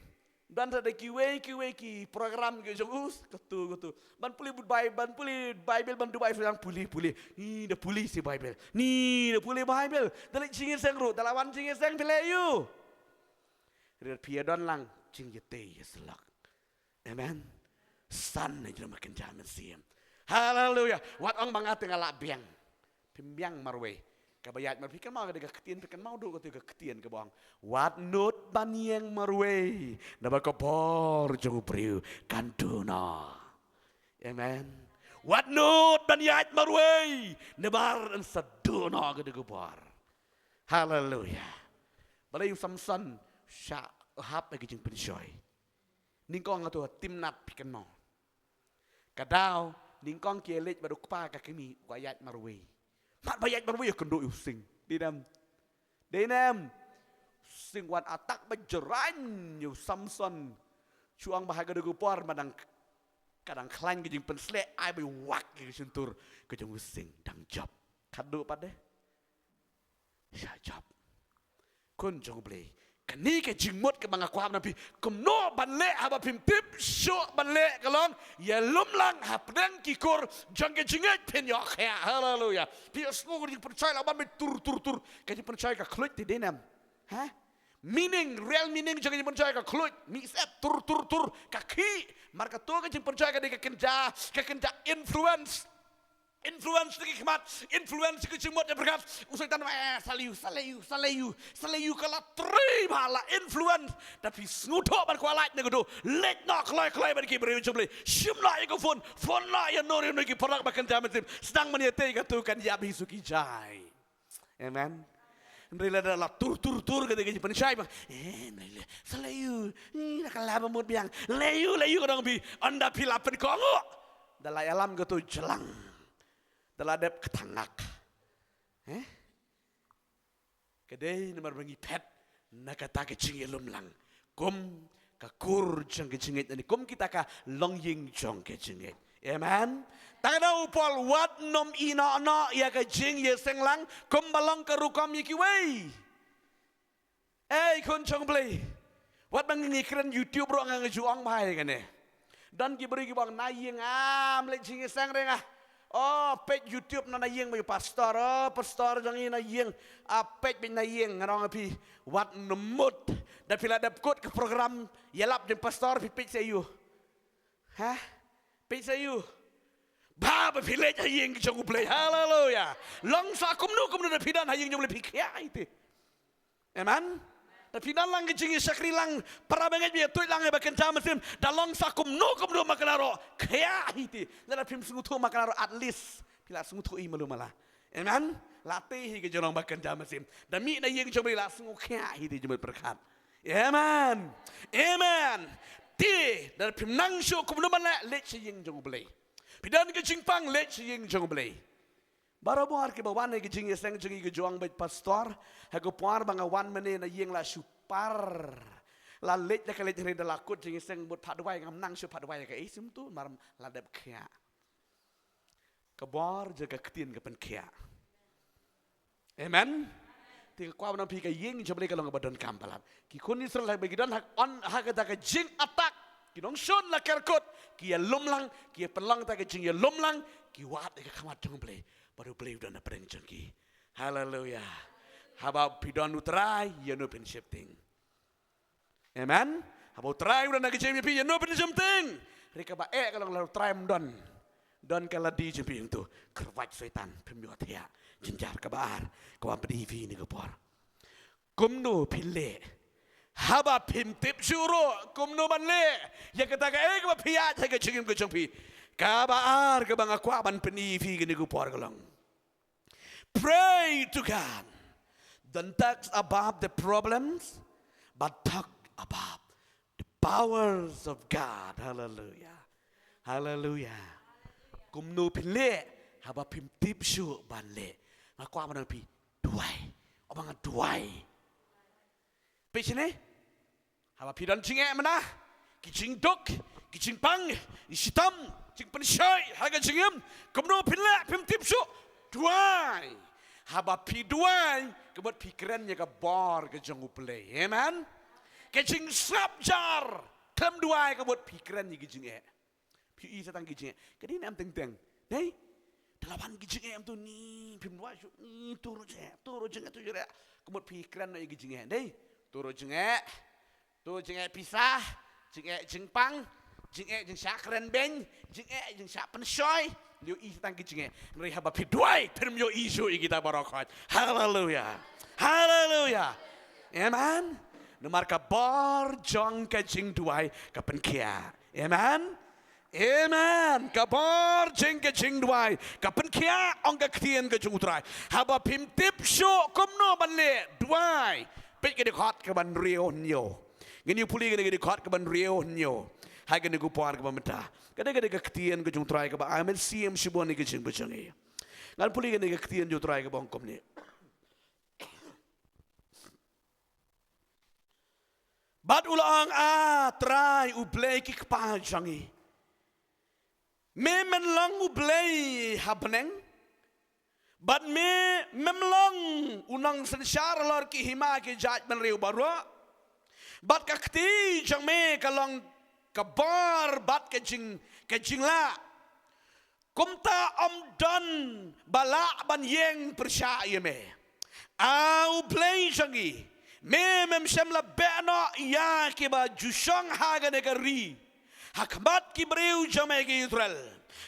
Don sa da kiwei kiwei ki program ki jong u, katu katu. Ban pule Baibl, ban pule Baibl, ban duwai, shu dang pule pule. Ni da pule shi Baibl. Ni da pule Baibl. Da leit jingïaseng ruh, da la wan jingïaseng, phi leh aïu? Rir phi ïa don lang jingïatei ïasyllok. Amen. San na jrong ba kynja mynsiem. Haleluya. Wat ong ba nga te nga lah biang. Phim biang marwei. Kaba ïaid marwei, phi kynmaw ka dei ka ktien, phi kynmaw duh ka dei ka ktien kaba ong, wat nud ban ïeng marwei, naba ka bor jong u briew kan duh noh. Amen. Wat nud ban ïaid marwei, namar yn sa duh noh ka dei ka bor. Haleluya. Balei u Samson shah hap ha ka jingpynshoi? Nyngkong hato ha Timnath, phi kynmaw? Ka daw nyngkong ki ïa leit bad u kpa ka kmie, u kwah ïaid marwei. Mat ba ïaid marwei ïa kynduh ïa u sing. Dei nem? Dei nem? U sing wan attack ba jraiñ ïa u Samson. Shu ong ba ha ka dei ka por ba dang, ka dang khlaiñ ka jingpynsleh, ai ba ïa wak ïa ka shyntur ka jong u sing, dang jop. Khadduh pat de. Sha jop. Khun jong U Blei. Kane ka jingmut kaba nga kwah ban ong phi. Kumno ban leh haba phim tip shuh ban leh, ka long ïalum lang hapdeng ki kur jong ka jingngeit, phin ïoh khiah. Haleluya. Phi ïohsngew ka jingpynshoi la bam tur tur tur. Ka jingpynshoi ka khluit te, dei nem? Ha? Meaning, real meaning jong ka jingpynshoi ka khluit. Mih set, tur tur tur. Ka khih. Namar kato ka jingpynshoi ka dei ka kynja, ka kynja influence. Influence ki khmat, influence ki jingmut, ïa pyrkhat. U Soitan, eh, sa leh ïa u, sa leh ïa u, sa leh ïa u, sa leh ïa u, ka la trei ba la influence. Da phi sngewthuh ban kwah lait na katu. Leit noh kloi kloi bad ki briew jong U Blei. Shim noh ïa ka phone, phone noh ïa no ïa no ki parak ba kynja mynsiem. Sdang ban ïatei katu, kan ïap hi suki jai. Amen. Hynrei lada la tur tur tur ka dei ka jingpynshoi ba, eh, hynrei leh, sa leh ïa u, eh, la ka la ba mut biang. Leh ïa u, leh ïa u, ka dang phi, ynda phi la pynkohnguh, da la ïalam katu jlang. Da la dep kthangak. Eh? Ka dei namar ba ngi phet na kata ka jingïalum lang kum ka kur jong ka jingngeit, ne kum kita ka longïing jong ka jingngeit. Amen. Tang da u Paul, wat nym ïehnoh noh ïa ka jingïaseng lang kum ba long ka rukom ïa kiwei. Ei khun jong U Blei. Wat ba ngi kren YouTube ruh nga ju ong bha ïa kane. Don ki briew kiba ong na ïing, ah, ym leit jingïaseng re nga. Oh, peit YouTube na, na ïing ba ïa u pastor, oh, pastor jong ngi na ïing. Ah, peit beit na ïing, nga ong ïa phi. Wat nym mut. Da phi la dep kut ka program ïalap jong pastor, phi peit sa ïa u. Ha? Peit sa ïa u. Bha ba phi leit ha ïing jong U Blei. Haleluya. Long sa kumno kumno da phi don ha ïing jong U Blei, phi khiah hi te. Amen. Da phi don lang ka jingïashakri lang, para bangeit, ïa tuid lang ïa ba kynja mynsiem. Da long sa kumno kumno ma kynja ruh, khiah hi te. Lada phim sngewthuh ma kynja ruh, at least phi la sngewthuh hi malu mala. Amen. La tei hi ka jinglong ba kynja mynsiem. Da mih na ïing jong U Blei la sngewkhiah hi te, jingmut pyrkhat. Amen. Amen. Te da phim nang shuh kumno ban leh, leit sha ïing jong U Blei. Phi don ka jingpang, leit sha ïing jong U Blei. Barabor kiba wan ha ka jingïaseng jong ngi, ka ju ong beit pastor, ha ka por ba nga wan mynne na ïing la shu par. La leit da ka leit, hynrei da la kut jingïaseng, mut phah duwai, ngam nang shuh phah duwai ïa kaei, shim tu, namar la dep khiah. Ka bor jong ka ktien ka pynkhiah. Amen. Te nga kwah ban ong phi, ka ïing jong U Blei ka long kaba donkam palat. Ki khun Israel haba ki don ha, on, ha kata ka jing attack, ki nongshun la kerkut, ki ïalum lang, ki ïa pynlong kata ka jingïalum lang, ki wad ïa ka khmat jong U Blei. Bad U Blei u don hapdeng jong ki. Haleluya. Haba phi don U Trai, ïa no phin sheptieng? Amen. Haba U Trai u don ha ka jingim jong phi, ïa no phin sheptieng? Hynrei kaba eh ka long lada U Trai um don, don ka lade jong phi hangto, kyrwat Soitan, phim ïohthiah. Jynjar kaba ar, kaba phi dei phi ha kane ka por. Kumno phin leh? Haba phim tip shuh ruh kumno ban leh ïa kata kaei kaba phi ïaid ha ka jingim ka jong phi. Kaba ar kaba nga kwah ban pyni ïa phi ha kane ka por ka long, pray to God. Don't talk about the problems, but talk about the powers of God. Hallelujah. Hallelujah. Kumno phin leh haba phim tip shuh ban leh? Nga kwah ban ong ïa phi, duwai. Ong ba nga duwai. Peit shane. Haba phi don jingeh mynta, ki jingduk, ki jingpang, ki shitom, jingpynshoi ha ka jingim, kumno phin leh phim tip shuh? Duwai. Haba phi duwai, ka mut phi kren ïa ka bor ka jong U Blei. Amen. Ka jingsngap jar, khlem duwai ka mut phi kren ïa ki jingeh. Phi ïohi sa tang ki jingeh. Ka dei ne em teng teng? Dei. Te la wan ki jingeh em, to ni phim duwai shuh, ni to ruh jingeh, to ruh jingeh, to jingeh. Ka mut phi kren noh ïa ki jingeh. Dei. To ruh jingeh. To jingeh pisa, jingeh jingpang, jingeh jingshah kren beiñ, jingeh jingshah pynshoi. Ïohi sa tang ki jingeh. Hynrei haba phi duwai, phim ïohi shuh ïa kita baroh khoit. Haleluya. Haleluya. Amen. Namar ka bor jong ka jingduwai ka pynkhiah. Amen. Amen. Ka bor jong ka jingduwai ka pynkhiah, ong ka ktien ka jong U Trai. Haba phim tip shuh kumno ban leh, duwai. Peit ka dkhot kaba hynriew hynñiew. Ngin ïa pule kane ka dkhot kaba hynriew hynñiew ha kane ka por kaba mynta. Ka dei, ka dei ka ktien ka jong U Trai kaba ai mynsiem shibun ïa ka jingim ka jong ngi. Ngan pule kane ka ktien jong U Trai kaba ong kumne. Bad u la ong, A Trai U Blei ki kpa jong ngi, me men long U Blei ha bneng, bad me mem long u nongsynshar halor ki hima ki jaitbynriew baroh. Bad ka kti jong me ka long ka bor bad ka jing, ka jinglah. Kumta ym don ba lah ban ïeng pyrshah ïa me. A U Blei jong ngi, me mem shym la beh noh ïa kiba ju shong ha kane ka ri ha khmat ki briew jong me ki Israel.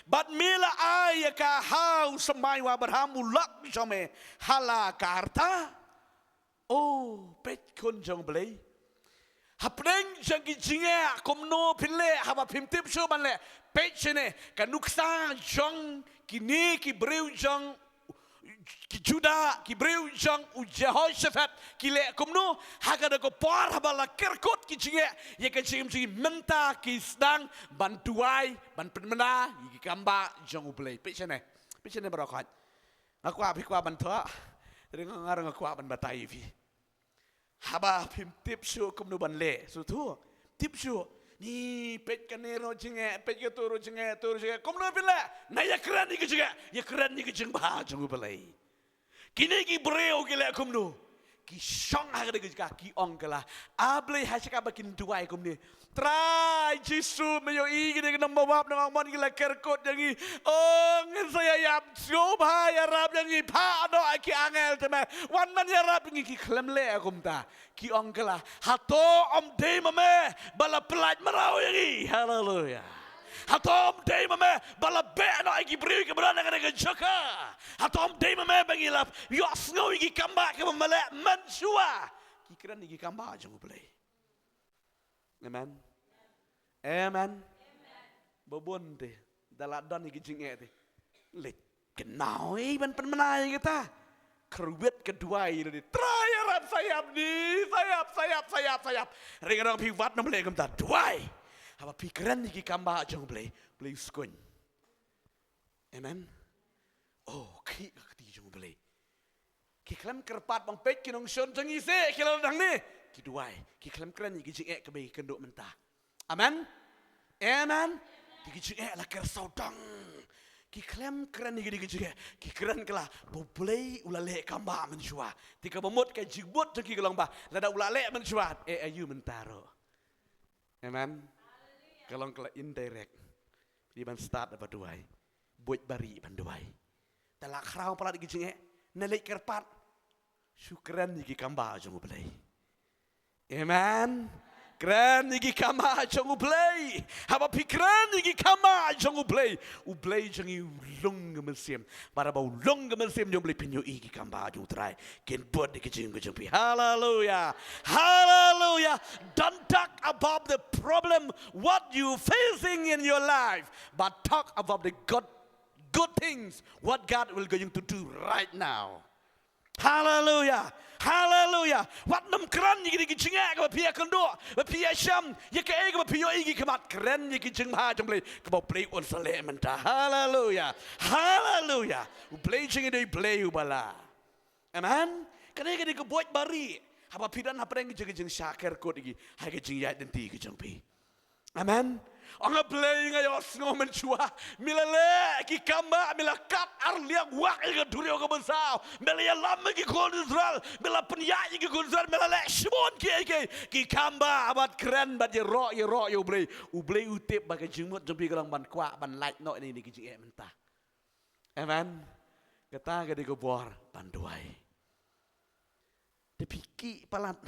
Bad me la ai ïa ka ha u symbai u Abraham u lok jong me ha la ka rta. O, peit khun jong U Blei. Hapdeng jong ki jingeh kumno phin leh haba phim tip shuh ban leh. Peit shane ka nuksa jong kine ki briew jong ki Judah, ki briew jong u Jehoshaphat, ki leh kumno ha kata ka por haba la kerkut ki jingeh ïa ka jingim jong ki, mynta ki sdang ban duwai, ban pynbna ïa ki kam bah jong U Blei. Peit shane. Peit shane baroh khoit. Nga kwah phi kwah ban thoh. Te nga, nga ruh nga kwah ban batai ïa phi. Haba phim tip shuh kumno ban leh, sngewthuh. Tip shuh. Ni peit kane ruh jingeh, peit kato ruh jingeh, to ruh jingeh. Kumno phin leh? Nang ïakren ïa ka jingeh, ïakren ïa ka jingbha jong U Blei. Kine ki briew ki leh kumno? Ki shong ha kata ka jaka, ki ong kylla. A Blei, ha shaka ba kin duwai kumne. Trai Jisu, me ïohi kine ki nongmawap nongmawbon ki la kerkut ïa ngi. O, ngin sa ïa ïap, sngewbha ïarap ïa ngi, phah noh ïa ki angel te me wan ban ïarap ïa ngi. Ki khlem leh kumta. Ki ong kylla, hato ym dei ma me ba la pyllait mraw ïa ngi? Haleluya. Hato ym dei ma me ba la beh noh ïa ki briew kiba don ha kane ka jaka? Hato ym dei ma me ba ngi la ïohsngew ïa ki kam bah kiba me leh mynshuwa? Ki kren ïa ki kam bah jong U Blei. Amen. Amen. Ba bun te da la don ïa ki jingeh te leit kynmaw ei ban pynbna ïa kita. Kyrwit ka duwai ïa lade, Trai ïarap, sa ïap ni, sa ïap, sa ïap, sa ïap, sa ïap. Ring rong phi wat nang leh kumta, duwai. Haba phi kren ïa ki kam bah jong U Blei, U Blei u skun. Amen. O, khih ka kti jong U Blei. Ki khlem kyrpad ba peit ki nongshun jong ngi seh ki la dang ne. Ki duwai. Ki khlem kren ïa ki jingeh kiba ki kynduh mynta. Amen. Amen. Te ki jingeh la ker sawdong. Ki khlem kren ïa ki jingeh. Ki kren kylla ba U Blei u la leh kam bah mynshuwa. Te kaba mut ka jingmut jong ki ka long ba lada u la leh mynshuwa, eh, aïu mynta ruh. Amen. Ka long kylla indirect. Phi dei ban start da ba duwai. Buit bari ban duwai. la khraw palat ïa ki jingeh, ne leit kyrpad. Shu kren ïa ki kamba jong U Blei. Amen. Kren ïa ki kamba jong U Blei. Haba phi kren ïa ki kamba jong U Blei, U Blei jong ngi u long ka mynsiem. Bad haba u long ka mynsiem jong U Blei, phin ïohi ki kamba jong U Trai kin bud ïa ki jingim ka jong phi. Hallelujah. Hallelujah. Don't talk about the problem, what you facing in your life, but talk about the good, good things what God will going to do right now. Hallelujah. Hallelujah. Wat nym kren ïa ki jingeh kaba phi ïakynduh, ba phi ïashem, ïa kaei kaba phi ïohi ki khmat, kren ïa ki jingbha jong U Blei, kaba U Blei un sa leh mynta. Hallelujah. Hallelujah. U Blei jong ngi u dei U Blei uba lah. Amen. Kane ka dei ka buit ba rieh. Haba phi don hapdeng ka jing, ka jingshakri kut ïa ki, ha ka jingïaid lynti ka jong phi. Amen. Ong A Blei, nga ïohsngew mynshuwa me la leh ki kamba, me la kat ar liang wak ïa ka duriaw kaba saw, me la ïalam ïa ki khun Israel, me la pynïaid ïa ki khun Israel, me la leh shibun kiei kiei. Ki kamba bad kren bad ïaroh ïaroh ïa U Blei. U Blei u tip ba ka jingmut jong phi ka long ban kwah ban lait noh ïa kine ki jingeh mynta. Amen. Kata ka dei ka bor ban duwai. Te phi kih palat.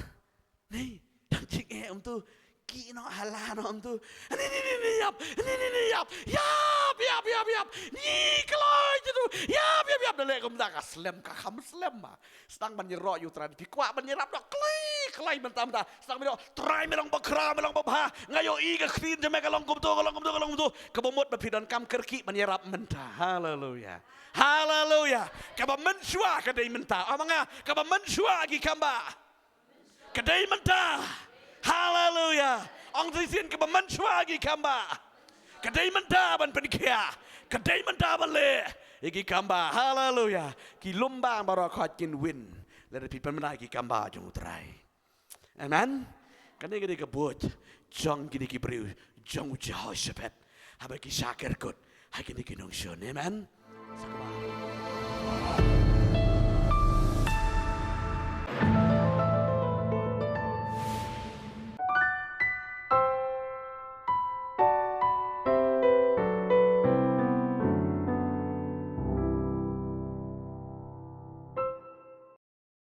Ni, dang jingeh um tu. Kih noh, hala noh um tu. Ni, ni, ni, ni, ïap. Ni, ni, ni, ïap. Ïap, ïap, ïap, ïap. Ni, kloi tu. Ïap, ïap, ïap. Da leh kumta ka slem, ka kham slem ma. Sdang ban ïaroh ïa U Trai. Phi kwah ban ïarap noh. Kloi, kloi mynta mynta. Sdang ban ïaroh. Trai, me long ba khraw, me long ba bha. Nga ïohi ka ktien jong me ka long kumtu, ka long kumtu, ka long kumtu. Kaba mut ba phi donkam kyrkieh ban ïarap mynta. Haleluya. Haleluya. Kaba mynshuwa ka dei mynta. Ong ma nga, kaba mynshuwa ki kamba. Ka dei mynta. Haleluya. Ong shisien, kaba mynshuwa ki kamba. Ka dei mynta ban pynkhiah. Ka dei mynta ban leh ïa ki kamba. Haleluya. Ki lumbang baroh khoit kin win lada phi pynbna ïa ki kamba jong U Trai. Amen. Kane ka dei ka buit jong kine ki briew jong u Jehoshaphat, haba ki shakri kut ha kine ki nongshun. Amen. Sa kaba